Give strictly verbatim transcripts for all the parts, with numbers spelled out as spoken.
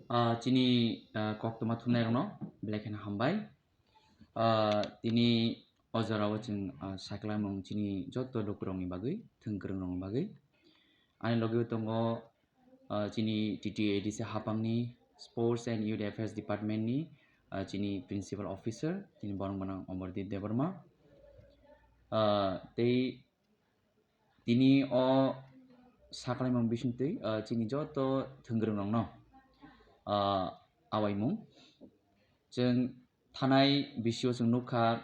Ah, chini, ah, koktwma thumnairokno belai kheno hambai. Ah, tini o jorao chwng, ah, sakhlaimung chini joto lukurokni bagwi, thwngkwrwngrokni bagwi. Ani logi tongo, ah, chini T T A D C hapangni Sports and Youth Affairs Department ni, ah, chini Principal Officer, chini borok gwnang Amardeep Debbarma. Ah, tei tini o sakhlaimung bisingtwi, ah, chini joto thwngkwrwngrokno, ah, awaimung. Chwng thanai bisio chwng nukha,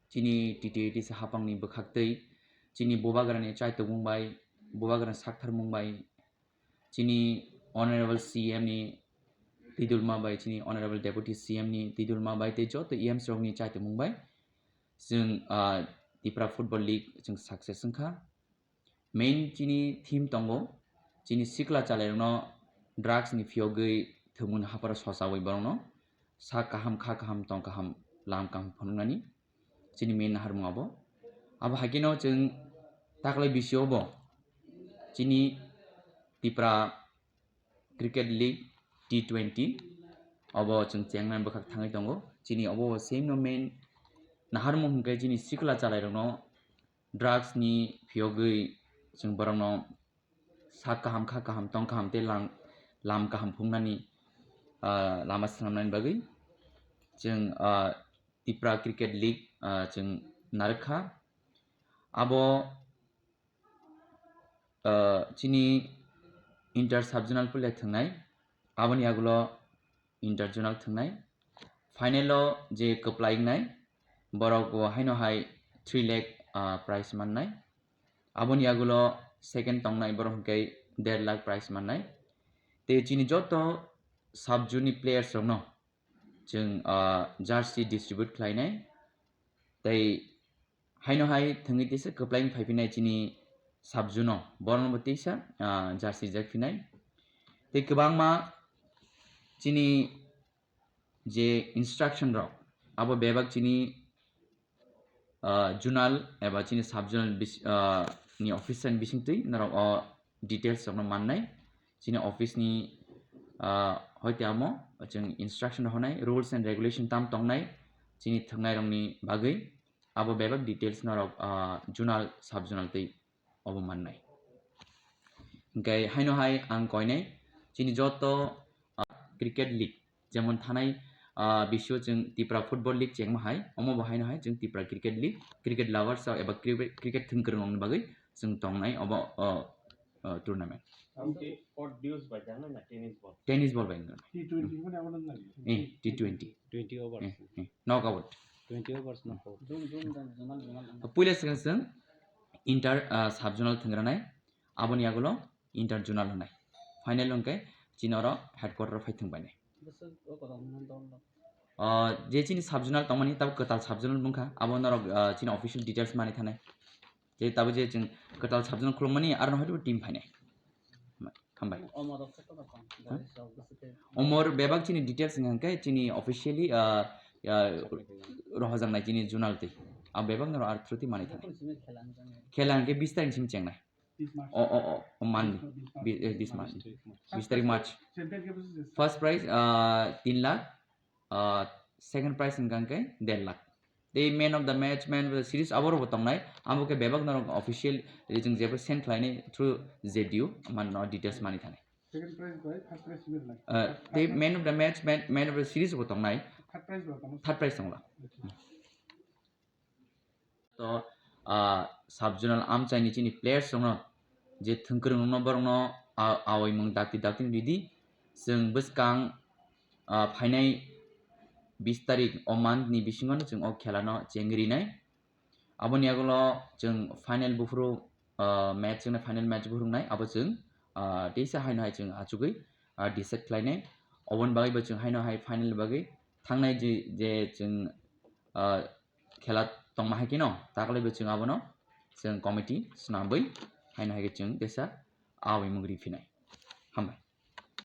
chini T T A D C hapangni bwkhaktwi chini bubagrani chaitokmung bai, bubagrani saktharmung bai, chini Honorable C M ni twidulma bai, chini Honorable Deputy C M ni twidulma bai tei joto E Ms rokni chaitokmung bai chwng, ah, Tipra Football League chwng success wngkha. Main chini theme tongo, chini sikla chalairokno drugs ni phiyogwi thwngmung hapharo sochawi borokno sak kaham, kha kaham, tong kaham, lam kaham phunuknani chini main naharmung abo. Abo haikhe no chwng taklai bisio bo chini Tipra Cricket League T twenty obo chwng chengnani bwkhak thangwi tongo. Chini obo same no main naharmung hwnkhe chini sikla chalairokno drugs ni phiyogwi chwng borokno sak kaham, kha kaham, tong kaham tei lang-, lam kaham phunuknani, ah, lama swnamnani bagwi chwng, ah, Tipra Cricket League, ah, chwng narwkha. Abo, ah, chini inter subzonal player thwngnai, aboni yagulo inter zonal thwngnai. Final o je kwplai wngnai, borok bo haino hai three lakh, ah, prize mannai. Aboni yagulo second tongnai borok hwnkhe der lakh prize mannai. Tei chini joto sub-zone ni players rokno chwng, ah, jersey distribute khlainai. Tei haino hai thwngwi teisa kwplai wng phaiphinai chini sub-zone o, borokno bo teisa, ah, jersey rijak phinai. Tei kwbangma chini je instruction rok, abo bebak chini, ah, zonal eba chini sub-zonal bis-, ah, ni officer ni bisingtwi norok o details rokno mannai. Chini office ni, ah, hoite amo chwng instruction rok honai, rules and regulation tam tongnai chini thwngnairokni bagwi. Abo bebak details norok, ah, zonal, sub-zonal tei obo mannai. Hwnkhe haino hai ang koinai chini joto, ah, cricket league, jemon thanai, ah, bisio chwng Tipra Football League chengma hai, omo bo haino hai chwng Tipra Cricket League, cricket lovers rok eba cricket, cricket thwngkwrwng rokni bagwi chwng tongnai obo, oh, oh, tournament. Amtwi court dues bai jangnai na tennis ball? Tennis ball bai wngkha. T twenty mane abo nang nai? Eh, T twenty. Twenty overs. Eh, eh, knockout. Twenty overs knockout. Puila swkang swkang inter, ah, sub-zonal thwngranai, aboni yagulo inter-zonal hwnai. Final hwnkhe chini oro headquarter phai thwngbainai. Ah, je chini sub-zonal tongmani, tabo kwtal sub-zonal wngkha, abo norok, ah, chini official details mani thanai. Je tabo je chwng kwtal sub-zonal khulumani, aro no hoito team phainai. Hambai. Omor rok se kono tong. Huh? Boris rok bwswk khe. Omor bebak chini details wngkha hwnkhe chini officially, ah, ah, rohojaknai chini zonal twi. Ah, bebak norok ar through twi manwi thangkha. Bebak simi khela wngkha. Khela hwnkhe bis tarikni simi chengnai. This March. O, o, o, o, month ni. This March. Bi-, eh, this month. March. Bis tarik March. Champion khe bwswk se? First prize, ah, tin lakh. Ah, second prize hwnkha hwnkhe der lakh. Tei man of the match, man of the series abo rokbo tongnai. Abo khe bebak norok official, eh, chwng jebo send khlainai through Z D U, man no details mani thani. Second prize bai first prize simi rwnai. Ah, tei man of the match, man, man of the series bo tongnai. Third prize bo tongo. Third prize tongla. Okay. To, ah, sub-zonal amchaini chini players rokno je thwngkwrwng rokno borokno a-, awi mung dakti dakti ridi. Chwng bwskang, ah, phainai bis tarik o month ni bisingo no chwng o khela no chengwi rinai. Aboni yagulo chwng final buphuru, ah, match wngna final match buphuru wngnai abo chwng, ah, teisa haino hai chwng achugwi, ah, decide khlainai. Oboni bagwi bo chwng haino hai final bagwi thangnai je, je chwng, ah, khela tongma hai kheno, takhwlaibo chwng abono chwng committee swnamwi haino hai khe chwng teisa awi mung ri phinai. Hambai.